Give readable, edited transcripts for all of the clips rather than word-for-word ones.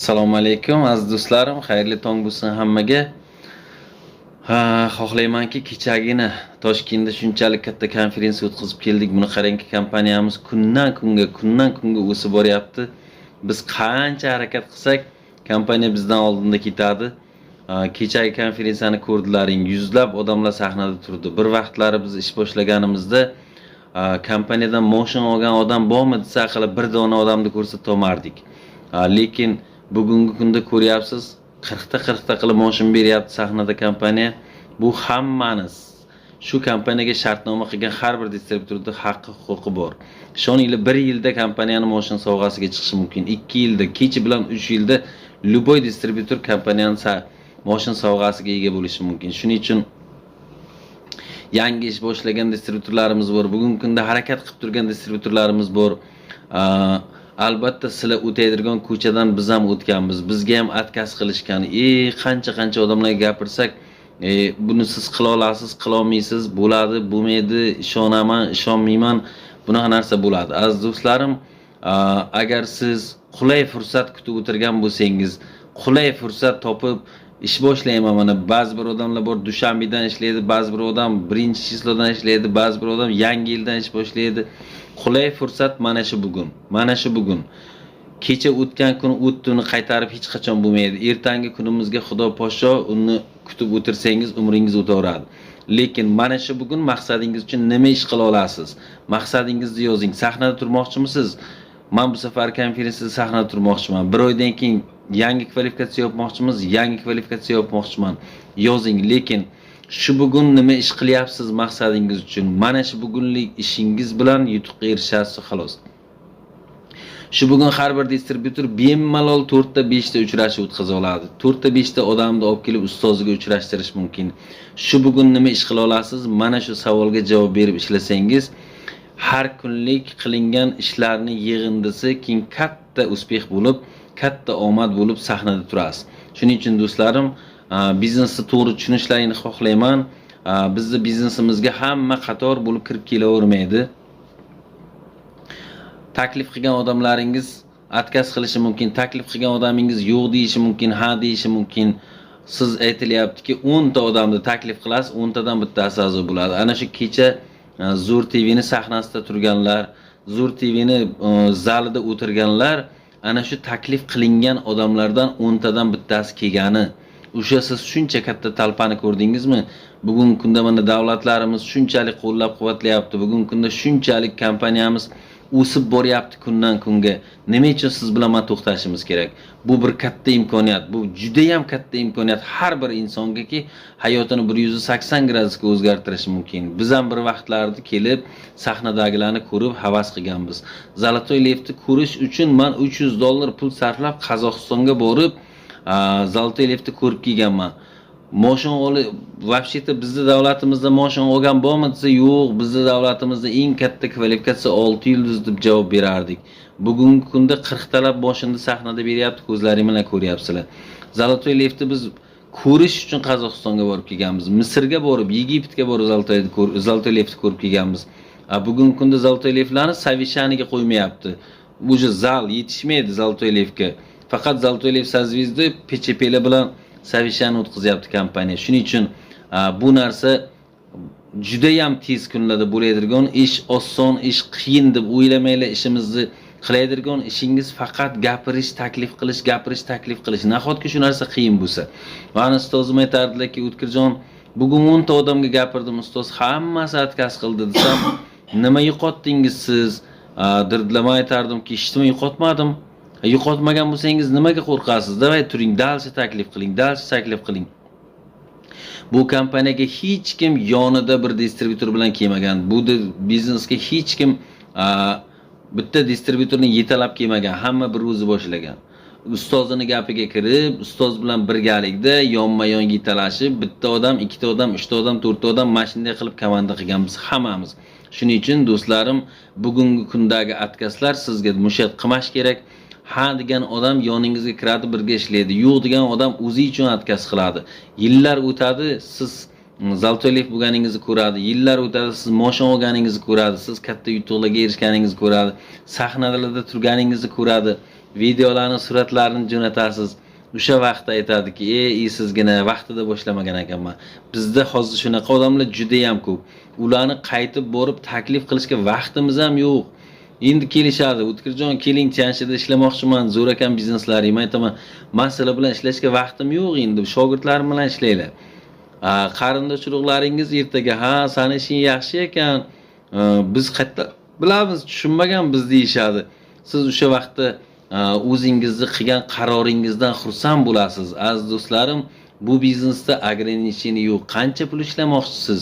Assalomu alaykum, aziz do'stlarim, xayrli tong bo'lsin hammaga. Ha, xohlaymanki, kechagina Toshkentda shunchalik katta konferensiya o'tkazib keldik. Buni qarangki, kompaniyamiz kundan kunga, kundan kunga o'sib boryapti. Biz qancha harakat qilsak, kompaniya bizdan oldinda ketadi. Ha, kechagi konferensiyani ko'rdilaring, yuzlab odamlar sahnada turdi. Bir vaqtlari biz ish boshlaganimizda kompaniyadan moshina olgan odam bormi desa, aqalli bir dona odamni ko'rsatolmardik. Ha, lekin bugungi kunda ko'ryapsiz, 40 ta 40 ta qilib moshina beryapti sahnada kompaniya. Bu hammani, shu kompaniyaga shartnoma qilgan har bir distributorda haqqi, huquqi bor. Ishoninglar, bir yilda kompaniyani moshina sovg'asiga chiqishi mumkin. 2 yilda, kechi bilan 3 yilda любой distributor kompaniyani moshina sovg'asiga ega bo'lishi mumkin. Shuning uchun yangi ish boshlagan distributorlarimiz bor, bugungi kunda harakat qilib turgan distributorlarimiz bor. Albatta, sizlar o'taydigan ko'chadan biz ham o'tganmiz, bizga ham отказ qilishgan. Qancha qancha odamlarga gapirsak, buni siz qila olasiz, qilolmaysiz, bo'ladi, bo'lmaydi, ishonaman, ishonmayman, bunaqa narsa bo'ladi. Aziz do'stlarim, agar siz qulay fursat kutib o'tirgan bo'lsangiz, qulay fursat topib ish boshlayman, mana ba'zi bir odamlar bor, dushanbadan ishlaydi, ba'zi bir odam birinchi число dan ishlaydi, ba'zi bir odam yangi yildan ish boshlaydi. Qulay fursat mana shu bugun, mana shu bugun. Kecha o'tgan kun o'tdi, uni qaytarib hech qachon bo'lmaydi. Ertangi kunimizga xudo poshsho, uni kutib o'tirsangiz, umringiz o'taveradi. Lekin mana shu bugun maqsadingiz uchun nima ish qila olasiz, maqsadingizni yozing. Sahnada turmoqchimisiz? Man bu safar konferensiyada sahnada turmoqchiman, bir oydan keyin yangi kvalifikatsiya yopmoqchimiz, yangi kvalifikatsiya yopmoqchiman, yozing. Lekin shu bugun nima ish qilyapsiz maqsadingiz uchun, mana shu bugunlik ishingiz bilan yutuqqa erishasiz, xolos. Shu bugun har bir distribyutor bemalol to'rtta, beshta uchrashuv o'tkaza oladi, to'rtta, beshta odamni olib kelib ustoziga uchrashtirish mumkin. Shu bugun nima ish qila olasiz, mana shu savolga javob berib ishlasangiz, har kunlik qilingan ishlarni yig'indisi keyin katta успех bo'lib, katta omad bo'lib sahnada turasiz. Shuning uchun, do'stlarim, biznesni to'g'ri tushunishlaringni xohlayman. Bizni biznesimizga hamma qator bo'lib kirib kelavermaydi. Taklif qilgan odamlaringiz отказ qilishi mumkin, taklif qilgan odamingiz yo'q deyishi mumkin, ha deyishi mumkin. Siz, aytilyaptiki, 10 ta odamni taklif qilasiz, 10 tadan bittasi a'zo bo'ladi. Ana shu kecha Zo'r TVni sahnasida turganlar, Zo'r TVni zalida o'tirganlar, ana shu taklif qilingan odamlardan 10 tadan bittasi kelgani. O'sha siz shuncha katta толпа ni ko'rdingizmi? Bugungi kunda mana davlatlarimiz shunchalik qo'llab quvvatlayapti, bugungi kunda shunchalik kompaniyamiz o'sib boryapti kundan kunga. Nima uchun siz bilan man to'xtashimiz kerak? Bu bir katta imkoniyat, bu judayam katta imkoniyat har bir insongaki, hayotini 180 gradusga o'zgartirishi mumkin. Biz ham bir vaqtlarda kelib sahnadagilarni ko'rib havas qilganmiz. Золотой Лев ni ko'rish uchun man 300 dollar pul sarflab Qozog'istonga borib, Золотой Лев ni ko'rib kelganman. Moshin olib, вообще-то bizni davlatimizda moshin olgan bormi desa, yo'q, bizni davlatimizda eng katta kvalifikatsiya olti yulduz deb javob berardik. Bugungi kunda 40 talab moshinni sahnada beryapti, ko'zlaring bilan ko'ryapsizlar. Золотой Лев ni biz ko'rish uchun Qozog'istonga borib kelganmiz, Misrga borib, Yegiptga borib Золотой Лев ni ko'rib kelganmiz. A bugungi kunda Золотой Лев larni совещание ga qo'ymayapti, уже zal yetishmaydi Золотой Лев ga. Faqat Золотой Лев созвездие ПЧП lar bilan совещание o'tkazyapti kompaniya. Shuning uchun bu narsa judayam tez kunlarda bo'ladigan ish. Oson ish, qiyin deb o'ylamanglar. Ishimizni qiladigan ishingiz faqat gapirish, taklif qilish, gapirish, taklif qilish. Nahotki shu narsa qiyin bo'lsa? Mani ustozim aytardilarki, "O'tkirjon, bugun 10 ta odamga gapirdim, ustoz, hammasi отказ qildi", desam, "Nima yo'qotdingiz siz?" Dirdilar. Man aytardimki, hech nima yo'qotmadim. Yo'qotmagan bo'lsangiz, nimaga qo'rqasiz? Давай, turing, дальше taklif qiling, дальше taklif qiling. Bu kompaniyaga hech kim yonida bir distribyutor bilan kelmagan. Bu biznesga hech kim bitta distribyutorni yetalab kelmagan, hamma bir o'zi boshlagan. Ustozini gapiga kirib, ustoz bilan birgalikda yonma yon yetalashib, bitta odam, ikkita odam, uchta odam, to'rtta odam, mana shunday qilib komanda qilganmiz hammamiz. Shuning uchun, do'stlarim, bugungi kundagi отказ lar sizga mushat qilmash kerak. Ha degan odam yoningizga kiradi, birga ishlaydi. Yo'q degan odam o'zi uchun отказ qiladi. Yillar o'tadi, siz Золотой Лев bo'lganingizni ko'radi. Yillar o'tadi, siz moshin olganingizni ko'radi, siz katta yutuqlarga erishganingizni ko'radi, sahnalarda turganingizni ko'radi. Videolarni, suratlarni jo'natasiz. O'sha vaqtda aytadiki, sizgina vaqtida boshlamagan ekanman. Bizda hozir shunaqa odamlar juda ham ko'p. Ularni qaytib borib taklif qilishga vaqtimiz ham yo'q. Endi kelishadi, O'tkirjon, keling, Tianshida ishlamoqchiman, zo'r ekan bizneslaring. Men aytaman, man sizlar bilan ishlashga vaqtim yo'q endi, shogirdlarim bilan ishlanglar. Qarindosh urug'laringiz ertaga, ha, sani ishing yaxshi ekan, biz qayerda bilamiz, tushunmagan biz deyishadi. Siz o'sha vaqtda o'zingizni qilgan qaroringizdan xursand bo'lasiz. Aziz do'stlarim, bu biznesda ограничение yo'q. Qancha pul ishlamoqchisiz?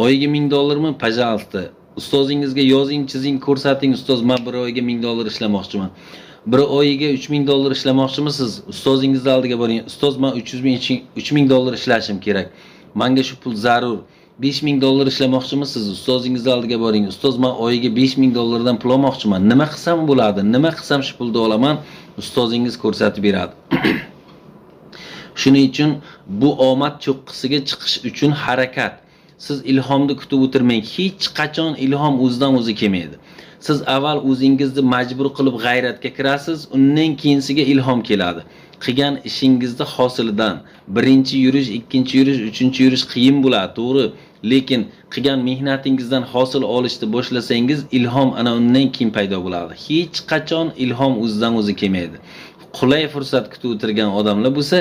Oyiga 1000 dollarmi? Пожалуйста. Ustozingizga yozing, chizing, ko'rsating, ustoz, men bir oyga 1000 dollar ishlamoqchiman. Bir oyiga 3000 dollar ishlamoqchimisiz? Ustozingizni oldiga boring. Ustoz, men 300 ming, 3000 dollar ishlashim kerak. Menga shu pul zarur. 5000 dollar ishlamoqchimisiz? Ustozingizni oldiga boring. Ustoz, men oyiga 5000 dollardan pul olmoqchiman. Nima qilsam bo'ladi? Nima qilsam shu pulni olaman? Ustozingiz ko'rsatib beradi. Shuning uchun bu omad cho'qqisiga chiqish uchun harakat. Siz ilhomni kutib o'tirmang. Hech qachon ilhom o'zidan o'zi kelmaydi. Siz avval o'zingizni majbur qilib g'ayratga kirasiz, undan keyinsiga ilhom keladi. Qilgan ishingizni hosilidan birinchi yurish, ikkinchi yurish, uchinchi yurish qiyin bo'ladi, to'g'ri. Lekin qilgan mehnatingizdan hosil olishni boshlasangiz, ilhom ana undan keyin paydo bo'ladi. Hech qachon ilhom o'zidan o'zi kelmaydi. Qulay fursat kutib o'tirgan odamlar bo'lsa,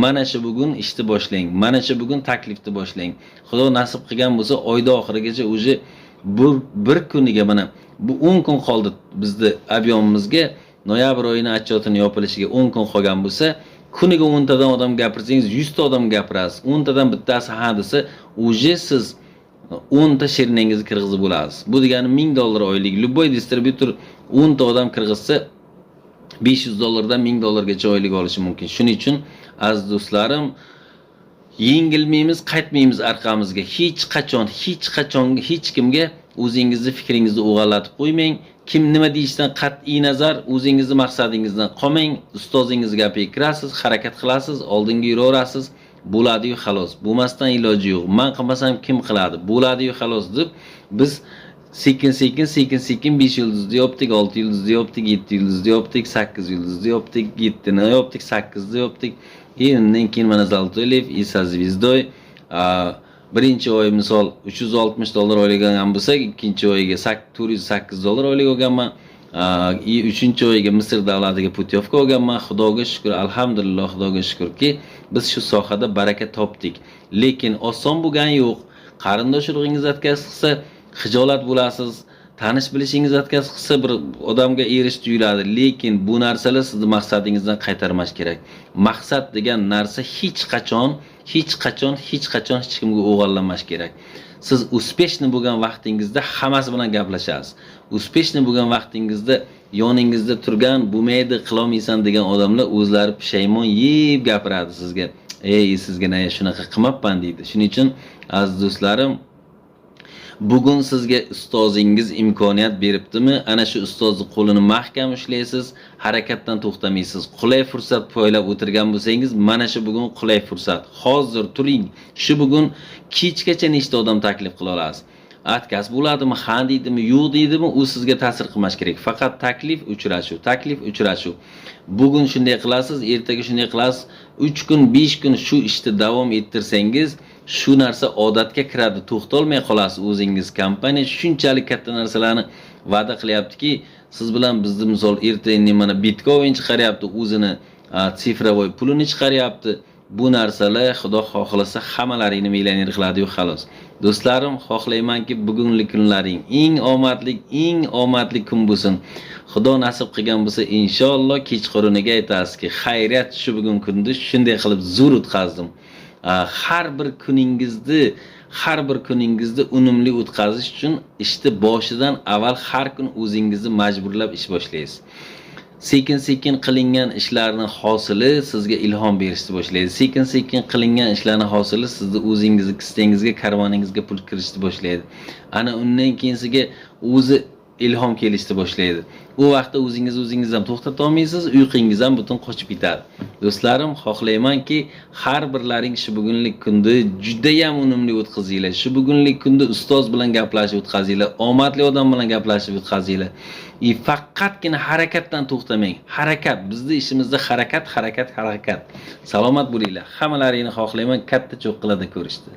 mana shu bugun ishni boshlang, mana shu bugun taklifni boshlang. Xudo nasib qilgan bo'lsa, oyda oxirigacha уже bu bir kuniga, mana bu 10 kun qoldi bizni объем imizga, noyabr oyini отчет ini yopilishiga 10 kun qolgan bo'lsa, kuniga 10 tadan odam gapirsangiz, 100 ta odam gapirasiz. 10 tadan bittasi ha desa, уже siz 10 ta sheriningizni kirgizib bo'lasiz. Bu degani 1000 dollar oylik. Любой distribyutor 10 ta odam kirgizsa, 500 dollardan 1000 dollargacha oylik olishi mumkin. Shuning uchun, aziz do'stlarim, yengilmaymiz, qaytmaymiz orqamizga. Hech qachon, hech qachon hech kimga o'zingizni fikringizni o'g'irlatib qo'ymang. Kim nima deyishidan qat'iy nazar, o'zingizni maqsadingizdan qolmang. Ustozingiz gapiga kirasiz, harakat qilasiz, oldinga yuraverasiz. Bo'ladi-yu xolos. Bo'lmasdan iloji yo'q. Men qilmasam kim qiladi? Bo'ladi-yu xolos deb biz sekin sekin, sekin sekin 5 yulduzni yopdik, 6 yulduzni yopdik, 7 yulduzni yopdik, 8 yulduzni yopdik, 7 ni yopdik, 8 ni yopdik. И undan keyin mana Золотой Лев и со звездой. Birinchi oy misol 360 dollar oylik olgan bo'lsak, ikkinchi oyga 408 dollar oylik olganman. И uchinchi oyga Misr davlatiga путёвка olganman. Xudoga shukur, alhamdulillah, Xudoga shukurki, biz shu sohada baraka topdik. Lekin oson bo'lgani yo'q. Qarindosh urug'ingiz отказ qilsa, xijolat bo'lasiz. Tanish bilishingiz отказ qilsa, bir odamga erish tuyuladi. Lekin bu narsalar sizni maqsadingizdan qaytarmash kerak. Maqsad degan narsa hech qachon, hech qachon, hech qachon hech kimga o'g'irlanmash kerak. Siz успешный bo'lgan vaqtingizda hammasi bilan gaplashasiz. Успешный bo'lgan vaqtingizda yoningizda turgan bo'lmaydi, qilolmaysan degan odamlar o'zlari pushaymon yeb gapiradi sizga. Ey, sizga na shunaqa qilmabman deydi. Shuning uchun, aziz do'stlarim, bugun sizga ustozingiz imkoniyat beribdimi, ana shu ustozni qo'lini mahkam ushlaysiz, harakatdan to'xtamaysiz. Qulay fursat poylab o'tirgan bo'lsangiz, mana shu bugun qulay fursat. Hozir turing, shu bugun kechgacha nechta odam taklif qila olasiz? Отказ bo'ladimi, ha deydimi, yo'q deydimi, u sizga ta'sir qilmas kerak. Faqat taklif, uchrashuv, taklif, uchrashuv. Bugun shunday qilasiz, ertaga shunday qilasiz. 3 kun, 5 kun shu ishni davom ettirsangiz, shu narsa odatga kiradi, to'xtolmay qolasiz o'zingiz. Kompaniya shunchalik katta narsalarni va'da qilyaptiki, siz bilan bizni misol ertaga mana bitcoin chiqaryapti, o'zini цифровой pulini chiqaryapti. Bu narsalar, Xudo xohlasa, hammalaringni millioner qiladi-yu xolos. Do'stlarim, xohlaymanki, bugungi kunlaring eng omadli, eng omadli kun bo'lsin. Xudo nasib qilgan bo'lsa, inshaalloh kechquruniga aytasizki, xayriyat, shu bugun kunni shunday qilib zo'r o'tkazdim. Har bir kuningizni unumli o'tkazish uchun ishni boshidan avval har kun o'zingizni majburlab ish boshlaysiz. Sekin sekin qilingan ishlarning hosili sizga ilhom berishni boshlaydi. Sekin sekin qilingan ishlarning hosili sizni o'zingizni kissangizga, karvoningizga pul kirishni boshlaydi. Ana undan keyin sizga o'zi Ilhom kelishni boshlaydi. U vaqtda o'zingiz o'zingiz ham to'xtata olmaysiz, uyqungiz ham butun qochib ketadi. Do'stlarim, xohlaymanki, har birlaring shu bugunlik kunni judayam unumli o'tkazinglar. Shu bugunlik kunni ustoz bilan gaplashib o'tkazinglar, omadli odam bilan gaplashib o'tkazinglar. И faqatgina harakatdan to'xtamang. Harakat, bizni ishimizda harakat, harakat, harakat. Salomat bo'linglar. Hammalaringni xohlayman katta cho'qqilarda ko'rishdi.